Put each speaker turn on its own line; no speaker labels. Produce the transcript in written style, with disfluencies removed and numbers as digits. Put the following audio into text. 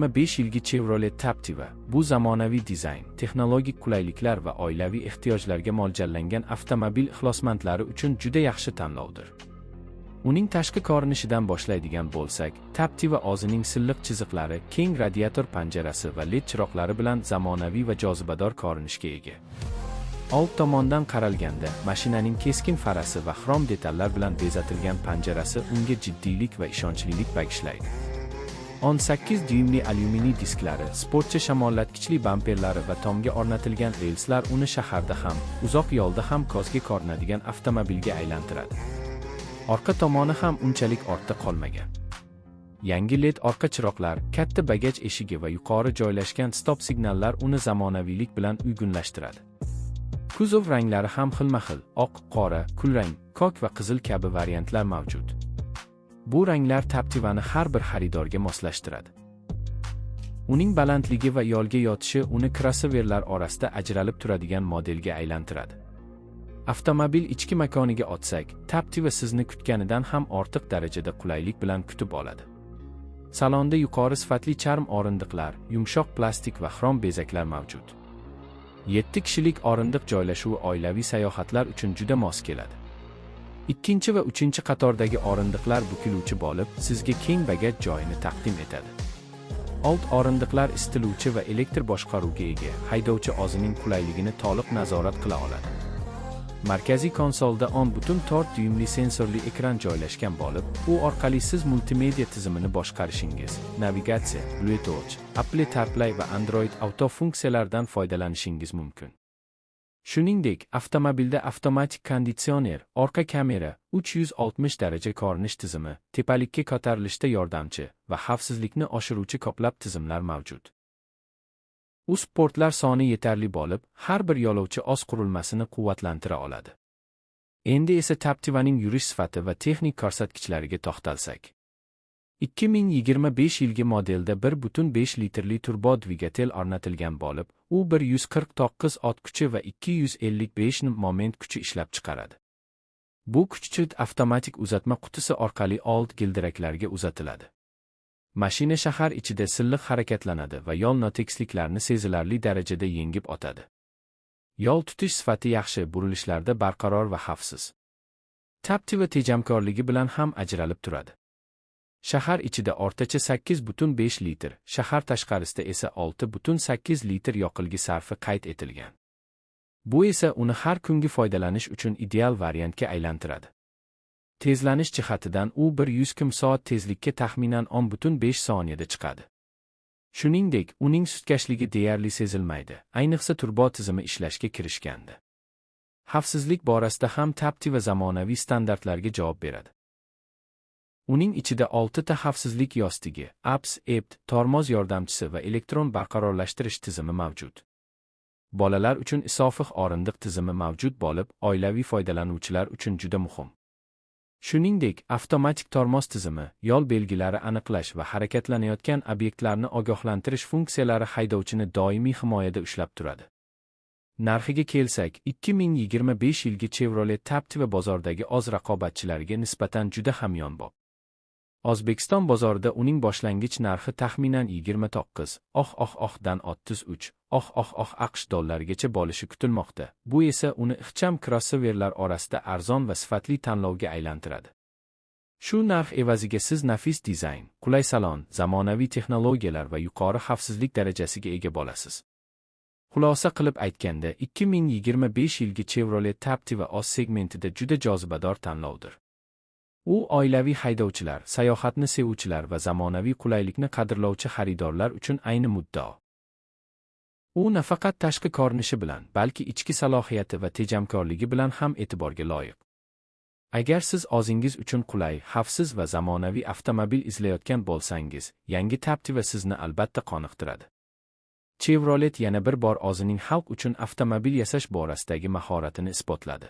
2025 yilgi Chevrolet Captiva bu zamonaviy dizayn, texnologik qulayliklar va oilaviy ehtiyojlarga mo'ljallangan avtomobil ixlosmandlari uchun juda yaxshi tanlovdir. Uning tashqi ko'rinishidan boshlaydigan bo'lsak, Captiva o'zining silliq chiziqlari, keng radiator panjarasi va LED chiroqlari bilan zamonaviy va jozibador ko'rinishga ega. Old tomondan qaralganda, mashinaning keskin farasi va xrom detallar bilan bezatilgan panjarasi unga jiddiylik va ishonchlilik bag'ishlaydi. 18 dyuymli alyuminiy disklari, sportcha shamollatgichli bamperlari va tomga o'rnatilgan relslar uni shaharda ham, uzoq yo'lda ham ko'zga ko'rinadigan avtomobilga aylantiradi. Orqa tomoni ham unchalik ortda qolmagan. Yangi LED orqa chiroqlar, katta bagaj eshigi va yuqori joylashgan stop signallar uni zamonaviylik bilan uyg'unlashtiradi. Kuzov ranglari ham xilma-xil: oq, qora, kulrang, kok va qizil kabi variantlar mavjud. Bu ranglar Captivani har bir xaridorga moslashtiradi. Uning balandligi va yo'lga yotishi uni krossoverlar orasida ajralib turadigan modelga aylantiradi. Avtomobil ichki makoniga o'tsak, Captiva sizni kutganidan ham ortiq darajada qulaylik bilan kutib oladi. Salonda yuqori sifatli charm o'rindiqlar, yumshoq plastik va xrom bezaklar mavjud. 7 kishilik o'rindiq joylashuvi oilaviy sayohatlar uchun juda mos keladi. Ikkinchi va uchinchi qatordagi o'rindiqlar bukiluvchi bo'lib, sizga keng bagaj joyini taqdim etadi. Old o'rindiqlar isitiluvchi va elektr boshqaruvga ega, haydovchi o'zining qulayligini to'liq nazorat qila oladi. Markaziy konsolda 10,4 dyuymli sensorli ekran joylashgan bo'lib, u orqali siz multimedia tizimini boshqarishingiz, navigatsiya, Bluetooth, Apple CarPlay va Android Auto funksiyalaridan foydalanishingiz mumkin. Shuningdek, avtomobilda avtomatik konditsioner, orqa kamera, 360 daraja ko'rinish tizimi, tepalikka ko'tarilishda yordamchi va xavfsizlikni oshiruvchi ko'plab tizimlar mavjud. USB portlar soni yetarli bo'lib, har bir yo'lovchi o'z qurilmasini quvvatlantira oladi. Endi esa Captivaning yurish sifati va texnik ko'rsatkichlariga to'xtalsak. 2025 yilgi modelda 1.5 litrli turbo dvigatel o'rnatilgan bo'lib, u 149 ot kuchi va 255 Nm moment kuchi ishlab chiqaradi. Bu kuch avtomatik uzatma qutisi orqali old gildiraklarga uzatiladi. Mashina shahar ichida silliq harakatlanadi va yo'l notekisliklarini sezilarli darajada yengib o'tadi. Yo'l tutish sifati yaxshi, burilishlarda barqaror va xavfsiz. Captiva tejamkorligi bilan ham ajralib turadi. Shahar ichida o'rtacha 8,5 litr, shahar tashqarisida esa 6,8 litr yoqilg'i sarfi qayd etilgan. Bu esa uni har kungi foydalanish uchun ideal variantga aylantiradi. Tezlanish jihatidan u 100 km/soat tezlikka taxminan 10,5 soniyada chiqadi. Shuningdek, uning sutkashligi deyarli sezilmaydi, ayniqsa turbo tizimi ishlashga kirishganda. Xavfsizlik borasida ham Captiva zamonaviy standartlarga javob beradi. Uning ichida 6 ta xavfsizlik yostigi, ABS, EBD, tormoz yordamchisi va elektron barqarorlashtirish tizimi mavjud. Bolalar uchun isofiq o'rindiq tizimi mavjud bo'lib, oilaviy foydalanuvchilar uchun juda muhim. Shuningdek, avtomatik tormoz tizimi, yo'l belgilari aniqlash va harakatlanayotgan obyektlarni ogohlantirish funksiyalari haydovchini doimiy himoyada ushlab turadi. Narxiga kelsak, 2025 yilgi Chevrolet Captiva bozordagi o'z raqobatchilariga nisbatan juda hamyonbop. O'zbekiston bozorida uning boshlang'ich narxi taxminan 29 oh dan 33 oh AQSh dollarigacha bo'lishi kutilmoqda. Bu esa uni ixcham krossoverlar orasida arzon va sifatli tanlovga aylantiradi. Shu narx evaziga siz nafis dizayn, qulay salon, zamonaviy texnologiyalar va yuqori xavfsizlik darajasiga ega bo'lasiz. Xulosa qilib aytganda, 2025 yilgi Chevrolet Captiva o'z segmentida juda jozibador tanlovdir. U oilaviy haydovchilar, sayohatni sevuvchilar va zamonaviy qulaylikni qadrlovchi xaridorlar uchun ayni muddao. U nafaqat tashqi ko'rinishi bilan, balki ichki salohiyati va tejamkorligi bilan ham e'tiborga loyiq. Agar siz o'zingiz uchun qulay, xavfsiz va zamonaviy avtomobil izlayotgan bo'lsangiz, yangi Captiva sizni albatta qoniqtiradi. Chevrolet yana bir bor o'zining xalq uchun avtomobil yasash borasidagi mahoratini isbotladi.